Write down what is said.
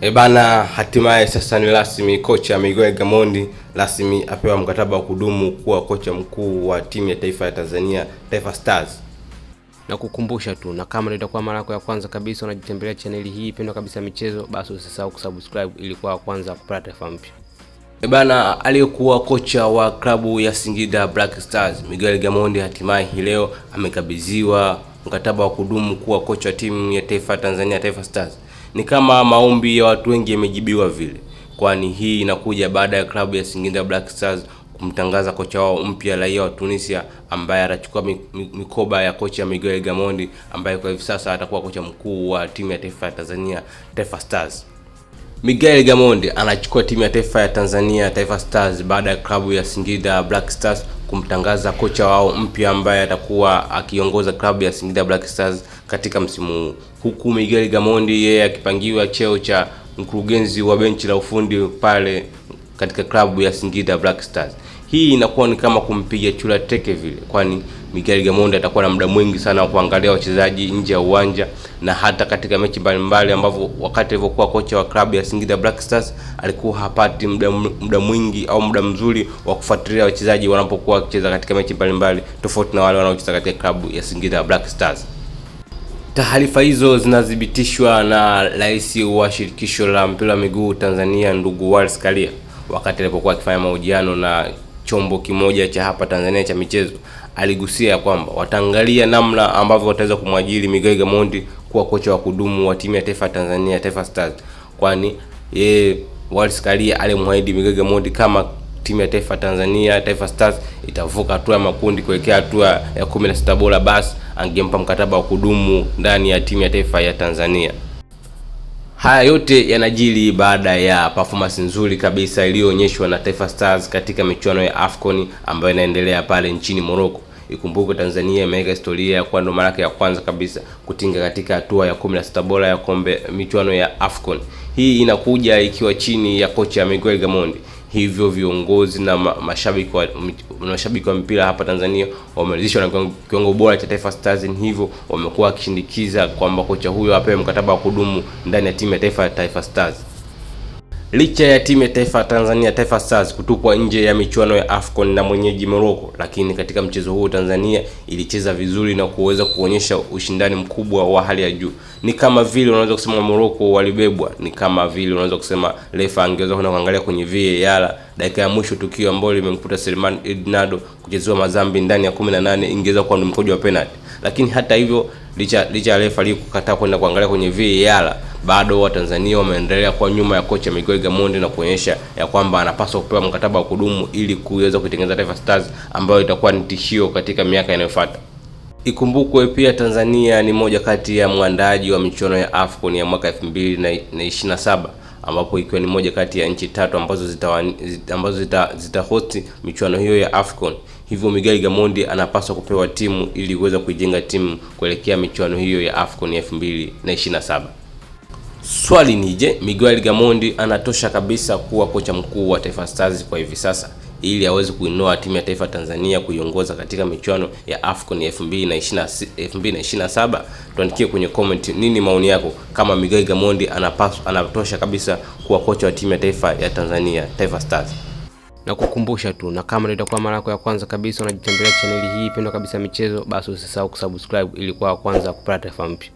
E bana, hatimaye sasa ni rasmi, kocha Miguel Gamondi rasmi apewa mkataba wa kudumu kuwa kocha mkuu wa timu ya taifa ya Tanzania, Taifa Stars. Na kukumbusha tu, na kama ndio itakuwa mara yako ya kwanza kabisa unajitembelea chaneli hii pendwa kabisa michezo, basi usisahau kusubscribe ili kuwa wa kwanza kupata taarifa mpya. E bana, aliyekuwa kocha wa klabu ya Singida Black Stars Miguel Gamondi hatimaye hii leo amekabidhiwa mkataba wa kudumu kuwa kocha wa timu ya taifa ya Tanzania, Taifa Stars. Ni kama maombi ya watu wengi yamejibiwa vile, kwani hii inakuja baada ya klabu ya Singida Black Stars kumtangaza kocha wao mpya raia wa Tunisia ambaye atachukua mikoba ya kocha Miguel Gamondi ambaye kwa hivi sasa atakuwa kocha mkuu wa timu ya taifa ya Tanzania, Taifa Stars. Miguel Gamondi anachukua timu ya taifa ya Tanzania, Taifa Stars, baada ya klabu ya Singida Black Stars kumtangaza kocha wao mpya ambaye atakuwa akiongoza klabu ya Singida Black Stars katika msimu huu, huku Miguel Gamondi yeye akipangiwa cheo cha mkurugenzi wa benchi la ufundi pale katika klabu ya Singida Black Stars. Hii inakuwa ni kama kumpiga chura teke vile, kwani Miguel Gamondi atakuwa na muda mwingi sana wa kuangalia wachezaji nje ya uwanja na hata katika mechi mbalimbali, ambavyo wakati alivyokuwa kocha wa klabu ya Singida Black Stars alikuwa hapati muda mwingi au muda mzuri wa kufuatilia wachezaji wanapokuwa wakicheza katika mechi mbalimbali, tofauti na wale wanaocheza katika klabu ya Singida Black Stars. Taarifa hizo zinathibitishwa na rais wa shirikisho la mpira wa miguu Tanzania, ndugu Wallace Karia, wakati alipokuwa akifanya mahojiano na chombo kimoja cha hapa Tanzania cha michezo. Aligusia kwamba wataangalia namna ambavyo wataweza kumwajiri Miguel Gamondi kuwa kocha wa kudumu wa timu ya taifa ya Tanzania, Taifa Stars, kwani yeye Wallace Karia alimwahidi Miguel Gamondi kama timu ya taifa Tanzania, Taifa Stars, itavuka hatua ya makundi kuelekea hatua ya 16 bora, basi angempa mkataba wa kudumu ndani ya timu ya taifa ya Tanzania. Haya yote yanajiri baada ya performance nzuri kabisa iliyoonyeshwa na Taifa Stars katika michuano ya AFCON ambayo inaendelea pale nchini Morocco. Ikumbuke Tanzania imeweka historia ya kuwa ndo mara yake ya kwanza kabisa kutinga katika hatua ya 16 bora ya kombe michuano ya AFCON. Hii inakuja ikiwa chini ya kocha Miguel Gamondi. Hivyo viongozi na mashabiki wa mpira hapa Tanzania wameridhishwa na kiwango bora cha Taifa Stars, hivyo wamekuwa wakishindikiza kwamba kocha huyo apewe mkataba wa kudumu ndani ya timu ya taifa ya Taifa Stars. Licha ya timu ya taifa ya Tanzania, Taifa Stars, kutupwa nje ya michuano ya AFCON na mwenyeji Morocco, lakini katika mchezo huo Tanzania ilicheza vizuri na kuweza kuonyesha ushindani mkubwa wa hali ya juu. Ni kama vile unaweza kusema Morocco walibebwa, ni kama vile unaweza kusema refa angeweza kwenda kuangalia kwenye VAR dakika ya mwisho, tukio ambalo limemkuta Selemani Ednado kuchezewa madhambi ndani ya 18 ingeweza kuwa ni mkwaju wa penalty. Lakini hata hivyo, licha ya refa kukataa kwenda kuangalia kwenye VAR, bado Watanzania wameendelea kuwa nyuma ya kocha Miguel Gamondi na kuonyesha ya kwamba anapaswa kupewa mkataba wa kudumu ili kuweza kuitengeneza Taifa Stars ambayo itakuwa ni tishio katika miaka inayofuata. Ikumbukwe pia Tanzania ni moja kati ya mwandaaji wa michuano ya AFCON ya mwaka 2027, ambapo ikiwa ni moja kati ya nchi tatu ambazo zita host michuano hiyo ya AFCON. Hivyo Miguel Gamondi anapaswa kupewa timu ili kuweza kuijenga timu kuelekea michuano hiyo ya AFCON ya 2027. Swali ni je, Miguel Gamondi anatosha kabisa kuwa kocha mkuu wa Taifa Stars kwa hivi sasa ili aweze kuinoa timu ya taifa Tanzania kuiongoza katika michuano ya AFCON ya 2027? Tuandikie kwenye comment nini maoni yako kama Miguel Gamondi anapaswa, anatosha kabisa kuwa kocha wa timu ya taifa ya Tanzania, Taifa Stars. Na kukumbusha tu, na kama ndio itakuwa mara yako ya kwanza kabisa unajitembelea chaneli hii pendwa kabisa michezo, basi usisahau kusubscribe ili kuwa wa kwanza kupata taarifa mpya.